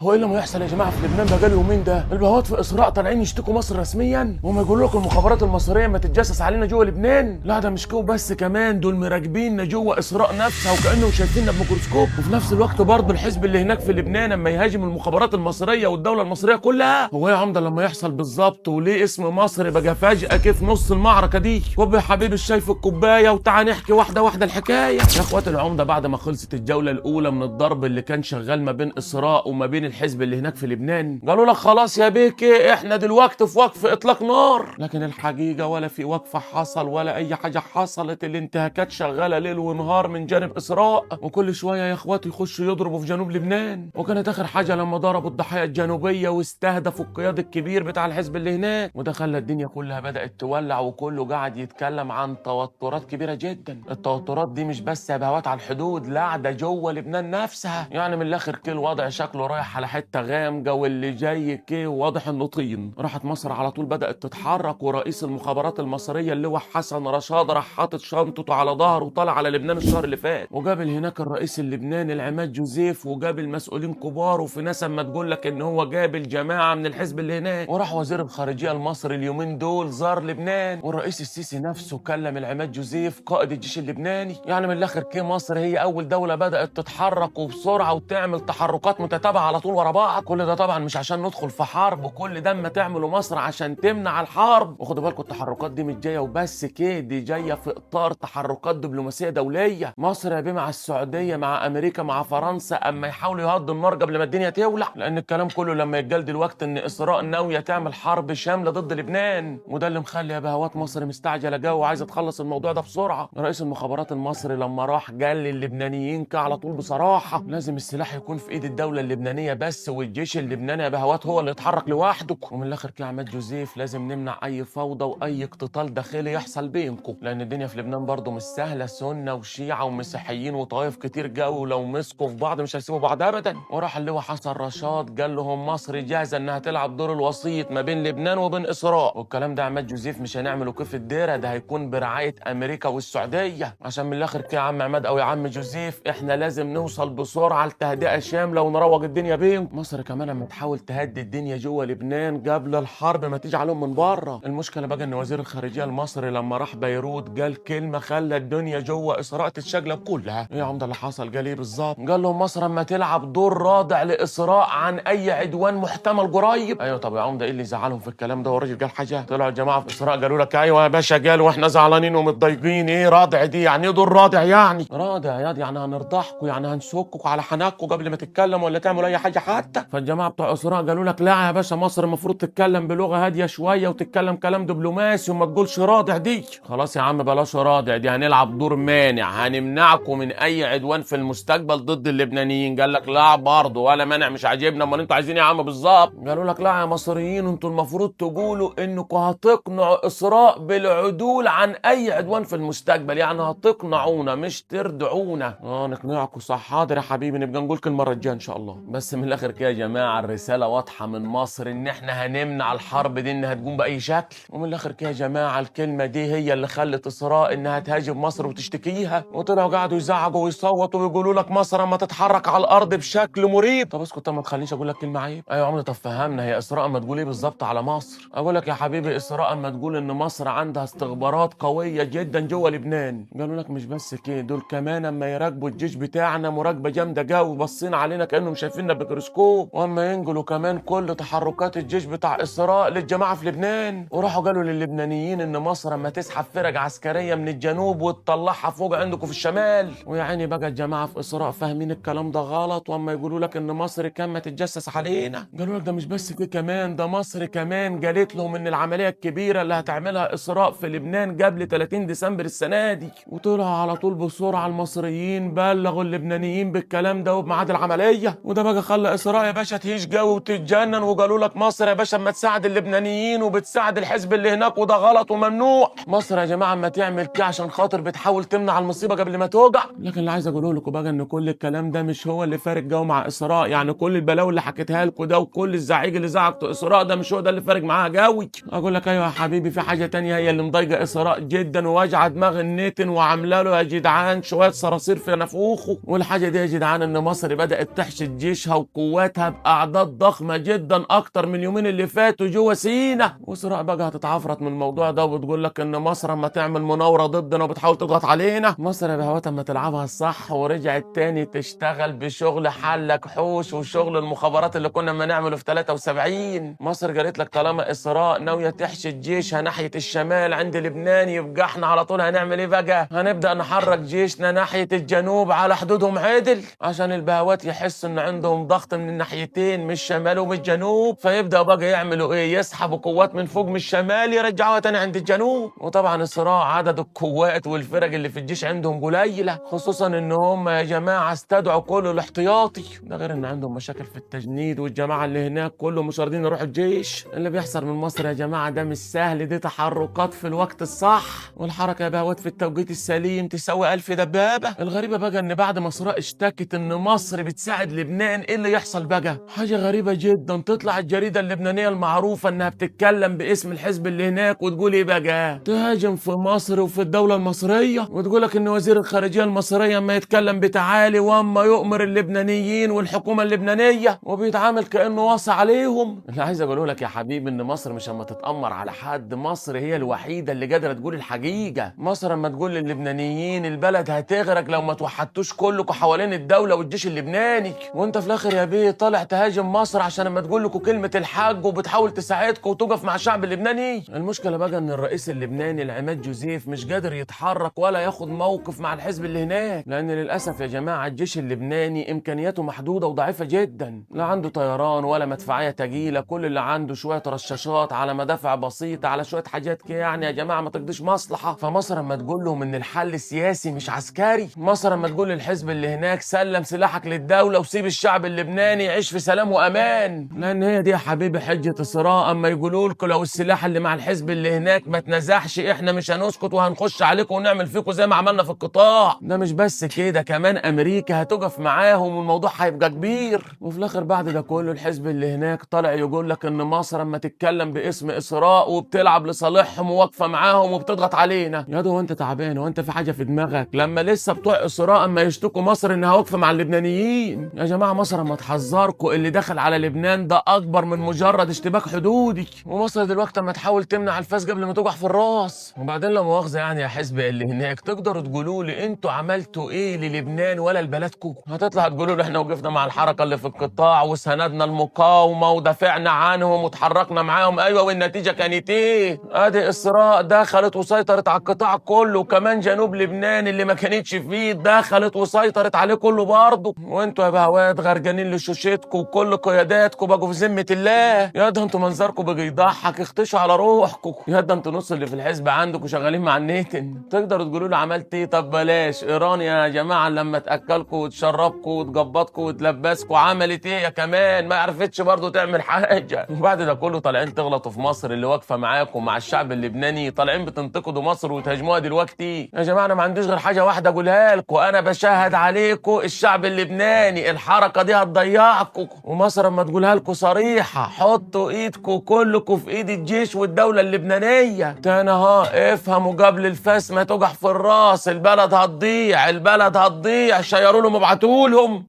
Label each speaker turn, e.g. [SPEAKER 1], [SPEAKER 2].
[SPEAKER 1] هو ايه اللي ما يحصل يا جماعة في لبنان بقاله يومين ده؟ البهوات في اسراء طالعين يشتكوا مصر رسميا، وهم يقولوا لكم المخابرات المصرية ما تتجسس علينا جوه لبنان. لا ده مش كده بس، كمان دول مراقبيننا جوه اسراء نفسها وكانهم شايفيننا بميكروسكوب. وفي نفس الوقت برضه الحزب اللي هناك في لبنان اما يهاجم المخابرات المصرية والدولة المصرية كلها. هو ايه يا عمده لما يحصل بالظبط؟ وليه اسم مصر بقى فجاة كيف نص المعركة دي؟ وب يا حبيبي الشاي في الكوباية وتعال نحكي واحدة واحدة الحكاية. يا اخوات العمدة، بعد ما خلصت الجولة الاولى من الضرب اللي كان شغال ما بين اسراء وما بين الحزب اللي هناك في لبنان، قالوا لك خلاص يا بيكي احنا دلوقتي في وقف اطلاق نار. لكن الحقيقة ولا في وقفه حصل ولا اي حاجة حصلت. الانتهاكات شغالة ليل ونهار من جانب اسراء، وكل شوية يا اخواتي يخشوا يضربوا في جنوب لبنان. وكانت اخر حاجة لما ضربوا الضحايا الجنوبية واستهدفوا القيادي الكبير بتاع الحزب اللي هناك، وده خلى الدنيا كلها بدات تولع وكله قاعد يتكلم عن توترات كبيرة جدا. التوترات دي مش بس يا بهوات على الحدود، لا ده جوه لبنان نفسها. يعني من الاخر كل وضع شكله رايح على حتة غامقه، واللي جاي كي واضح انه طين. راحت مصر على طول بدات تتحرك، ورئيس المخابرات المصرية اللي هو حسن رشاد راح حاطط شنطته على ظهره وطلع على لبنان الشهر اللي فات، وقابل هناك الرئيس اللبناني العماد جوزيف، وقابل مسؤولين كبار، وفي ناس اما تقول لك ان هو قابل جماعة من الحزب اللي هناك. وراح وزير الخارجية المصري اليومين دول زار لبنان، والرئيس السيسي نفسه كلم العماد جوزيف قائد الجيش اللبناني. يعني من الاخر كي مصر هي اول دولة بدات تتحرك وبسرعة وتعمل تحركات متتابعة على طول ورا بعض. كل ده طبعا مش عشان ندخل في حرب، وكل ده اما تعمله مصر عشان تمنع الحرب. وخدوا بالكم التحركات دي مش جاية وبس كده، دي جاية في اطار تحركات دبلوماسية دولية. مصر يا بيه مع السعودية مع امريكا مع فرنسا اما يحاولوا يهدوا النار قبل ما الدنيا تولع، لان الكلام كله لما يتقال دلوقتي ان اسراء ناوية تعمل حرب شاملة ضد لبنان، وده اللي مخلي يا بهوات مصر مستعجلة جو وعايزه تخلص الموضوع ده بسرعة. رئيس المخابرات المصري لما راح قال للبنانيين على طول بصراحة لازم السلاح يكون في ايد الدولة اللبنانية بس، والجيش اللبناني يا بهوات هو اللي يتحرك لوحده. ومن الاخر كده عماد جوزيف لازم نمنع اي فوضى واي اقتتال داخلي يحصل بينكم، لان الدنيا في لبنان برضه مش سهلة، سنة وشيعه ومسيحيين وطائف كتير جو، ولو مسكوا في بعض مش هيسيبوا بعض ابدا. وراح اللواء حسن رشاد قال لهم مصر جاهزة انها تلعب دور الوسيط ما بين لبنان وبين اسراء. والكلام ده عماد جوزيف مش هنعمله كيف الديرة، ده هيكون برعاية امريكا والسعودية. عشان من الاخر كده يا عم عماد او يا عم جوزيف احنا لازم نوصل بسرعة لتهدئه شاملة ونروج الدنيا بين مصر. كمان اما تحاول تهدي الدنيا جوه لبنان قبل الحرب ما تيجي عليهم من بره. المشكلة بقى ان وزير الخارجية المصري لما راح بيروت قال كلمة خلى الدنيا جوه اسراء تتشقلب كلها. ايه يا عم ده اللي حصل؟ قال ايه بالظبط؟ قال لهم مصر اما تلعب دور رادع لاسراء عن اي عدوان محتمل قريب. ايوه طب يا عم ده ايه اللي زعلهم في الكلام ده؟ والراجل قال حاجة؟ طلعوا الجماعة في اسراء قالوا لك ايوه يا باشا قال واحنا زعلانين ومتضايقين. ايه رادع دي؟ يعني ايه دور رادع؟ يعني رادع يا دي يعني هنرضعكم، يعني هنسككوا على حناكوا قبل ما تتكلم ولا تعملوا اي حاجة حتى. فالجماعه بتوع اسراء قالوا لك لا يا باشا مصر المفروض تتكلم بلغه هادية شوية وتتكلم كلام دبلوماسي وما تقولش رادع دي. خلاص يا عم بلاش رادع دي، هنلعب دور مانع، هنمنعكم من اي عدوان في المستقبل ضد اللبنانيين. قال لك لا برضه ولا مانع مش عاجبنا، امال انتوا عايزين ايه يا عم بالظبط؟ قالوا لك لا يا مصريين انتوا المفروض تقولوا انكم هتقنعوا اسراء بالعدول عن اي عدوان في المستقبل، يعني هتقنعونا مش تردعونا. نقنعكم صح، حاضر يا حبيبي نبقى نقولكم المرة الجاية ان شاء الله. بس من الاخر كده يا جماعة الرسالة واضحة من مصر ان احنا هنمنع الحرب دي انها تقوم باي شكل. ومن الاخر كده يا جماعة الكلمة دي هي اللي خلت اسراء انها تهاجم مصر وتشتكيها، وطلعوا قعدوا يزعقوا ويصوتوا ويقولوا لك مصر اما تتحرك على الارض بشكل مريب. طب اسكت، طب ما تخلينيش اقول لك كلمة عيب. ايوه يا عمرو طب فهمنا هي اسراء اما تقول ايه بالظبط على مصر؟ اقول لك يا حبيبي اسراء اما تقول ان مصر عندها استخبارات قوية جدا جوه لبنان. قالوا لك مش بس كده، دول كمان اما يراقبوا الجيش بتاعنا مراقبة جامدة جو وبصين علينا كانهم شايفيننا بميكروسكوب، واما ينقلوا كمان كل تحركات الجيش بتاع اسراء للجماعة في لبنان. وراحوا قالوا للبنانيين ان مصر اما تسحب فرق عسكرية من الجنوب وتطلعها فوق عندكم في الشمال. ويا عيني بقى الجماعة في اسراء فاهمين الكلام ده غلط، واما يقولوا لك ان مصر كان ما تتجسس علينا. قالوا لك ده مش بس كده، كمان ده مصر كمان قالت لهم ان العملية الكبيرة اللي هتعملها اسراء في لبنان قبل 30 ديسمبر السنة دي. وطلعوا على طول بسرعة المصريين بلغوا اللبنانيين بالكلام ده وبميعاد العملية. وده بقى خلى اسراء يا باشا تهيج جو وتتجنن، وقالوا لك مصر يا باشا اما تساعد اللبنانيين وبتساعد الحزب اللي هناك وده غلط وممنوع. مصر يا جماعة اما تعمل كده عشان خاطر بتحاول تمنع المصيبة قبل ما توجع. لكن اللي عايز اقوله لكم بقى ان كل الكلام ده مش هو اللي فارق جو مع اسراء، يعني كل البلاوي اللي حكيتها لكم ده وكل الزعيق اللي زعقته اسراء ده مش هو ده اللي فارق معاها جوي. اقول لك ايوه يا حبيبي في حاجة تانية هي اللي مضايقه اسراء جدا وواجعه دماغ النتن وعامله له يا جدعان شوية صراصير في نافوخه. والحاجة دي يا جدعان ان مصر بدات تحشد جيشها قواتها باعداد ضخمة جدا اكتر من اليومين اللي فاتوا جوه سينا. واسراء بقى هتتعفرت من الموضوع ده وبتقول لك ان مصر اما تعمل مناوره ضدنا وبتحاول تضغط علينا. مصر يا بهوات اما تلعبها الصح ورجعت تاني تشتغل بشغل حلك حوش وشغل المخابرات اللي كنا ما نعمله في 73. مصر قالت لك طالما اسراء ناوية تحشد جيشها ناحية الشمال عند لبنان، يبقى احنا على طول هنعمل ايه بقى؟ هنبدا نحرك جيشنا ناحية الجنوب على حدودهم عدل، عشان البهوات يحسوا ان عندهم ضغط من الناحيتين، من الشمال ومن الجنوب، فيبداوا بقى يعملوا ايه؟ يسحبوا قوات من فوق من الشمال يرجعوها تاني عند الجنوب. وطبعا الصراع عدد القوات والفرق اللي في الجيش عندهم قليله، خصوصا ان هم يا جماعة استدعوا كل الاحتياطي، ده غير ان عندهم مشاكل في التجنيد والجماعة اللي هناك كلهم مش راضيين يروحوا الجيش. اللي بيحصل من مصر يا جماعة ده مش سهل، دي تحركات في الوقت الصح، والحركة يا بهوات في التوقيت السليم تساوي 1000 دبابة. الغريبة بقى ان بعد ما اسراء اشتكت ان مصر بتساعد لبنان، ايه اللي يحصل بقى؟ حاجة غريبة جدا، تطلع الجريدة اللبنانية المعروفة انها بتتكلم باسم الحزب اللي هناك وتقول ايه بقى؟ تهاجم في مصر وفي الدولة المصرية، وتقول لك ان وزير الخارجية المصرية اما يتكلم بتعالي واما يؤمر اللبنانيين والحكومة اللبنانية وبيتعامل كانه واصي عليهم. اللي عايز اقوله لك يا حبيبي ان مصر مش اما تتامر على حد، مصر هي الوحيدة اللي قادرة تقول الحقيقة. مصر اما تقول للبنانيين البلد هتغرق لو ما توحدتوش كلكم حوالين الدولة والجيش اللبناني، وانت في الاخر يا بيه طالع تهاجم مصر عشان اما تقول لكم كلمة الحق وبتحاول تساعدكم وتقف مع الشعب اللبناني. المشكلة بقى ان الرئيس اللبناني العماد جوزيف مش قادر يتحرك ولا ياخد موقف مع الحزب اللي هناك، لان للاسف يا جماعة الجيش اللبناني امكانياته محدودة وضعيفه جدا، لا عنده طيران ولا مدفعيه تقيلة، كل اللي عنده شوية رشاشات على مدافع بسيطة على شوية حاجات كده يعني يا جماعة ما تقضيش مصلحة. فمصر اما تقول لهم ان الحل سياسي مش عسكري، مصر اما تقول للحزب اللي هناك سلم سلاحك للدولة وسيب الشعب اللبناني يعيش في سلام وامان، لان هي دي يا حبيبي حجه اسراء. اما يقولوا لكم لو السلاح اللي مع الحزب اللي هناك ما تنزحش احنا مش هنسكت وهنخش عليكم ونعمل فيكم زي ما عملنا في القطاع. ده مش بس كده، كمان امريكا هتقف معاهم والموضوع هيبقى كبير. وفي الاخر بعد ده كله الحزب اللي هناك طالع يقول لك ان مصر اما تتكلم باسم اسراء وبتلعب لصالحهم وواقفه معاهم وبتضغط علينا. يا ده وانت تعبان وانت في حاجة في دماغك لما لسه بتوع اسراء اما يشتكوا مصر انها واقفة مع اللبنانيين. يا جماعة مصر اما تحذركم اللي دخل على لبنان ده اكبر من مجرد اشتباك حدودي، ومصر دلوقتي اما تحاول تمنع الفاس قبل ما تقع في الراس. وبعدين لا مؤاخذة يعني يا حزب اللي هناك، تقدروا تقولوا لي انتوا عملتوا ايه للبنان ولا لبلدكم؟ هتطلع تقولوا لي احنا وقفنا مع الحركة اللي في القطاع وسندنا المقاومة ودافعنا عنهم وتحركنا معاهم، ايوه والنتيجة كانت ايه؟ ادي اسراء دخلت وسيطرت على القطاع كله، وكمان جنوب لبنان اللي ما كانتش فيه دخلت وسيطرت عليه كله برضه. وانتوا يا بهوات غرقانين لشوشتكم وكل قياداتكم بقوا في ذمه الله. يا ده انتوا منظركم بقى يضحك، اختشوا على روحكم. يا ده انتوا نص اللي في الحزب عندكم شغالين مع النتن. تقدروا تقولوا له عملت ايه؟ طب بلاش ايران يا جماعة لما تاكلكم وتشربكم وتجبطكم وتلبسكم عملت ايه يا كمان؟ ما عرفتش برضه تعمل حاجة. وبعد ده كله طالعين تغلطوا في مصر اللي واقفة معاكم مع الشعب اللبناني، طالعين بتنتقدوا مصر وتهاجموها دلوقتي. يا جماعة انا ما عنديش غير حاجة واحدة اقولها لكم، انا بشهد عليكم الشعب اللبناني الحركة دي هتضيعكم. ومصر اما تقولها لكم صريحه، حطوا ايدكم كلكم في ايد الجيش والدولة اللبنانية. تاني ها افهموا قبل الفاس ما تقع في الراس، البلد هتضيع، البلد هتضيع، شيروا لهم وابعتوا لهم.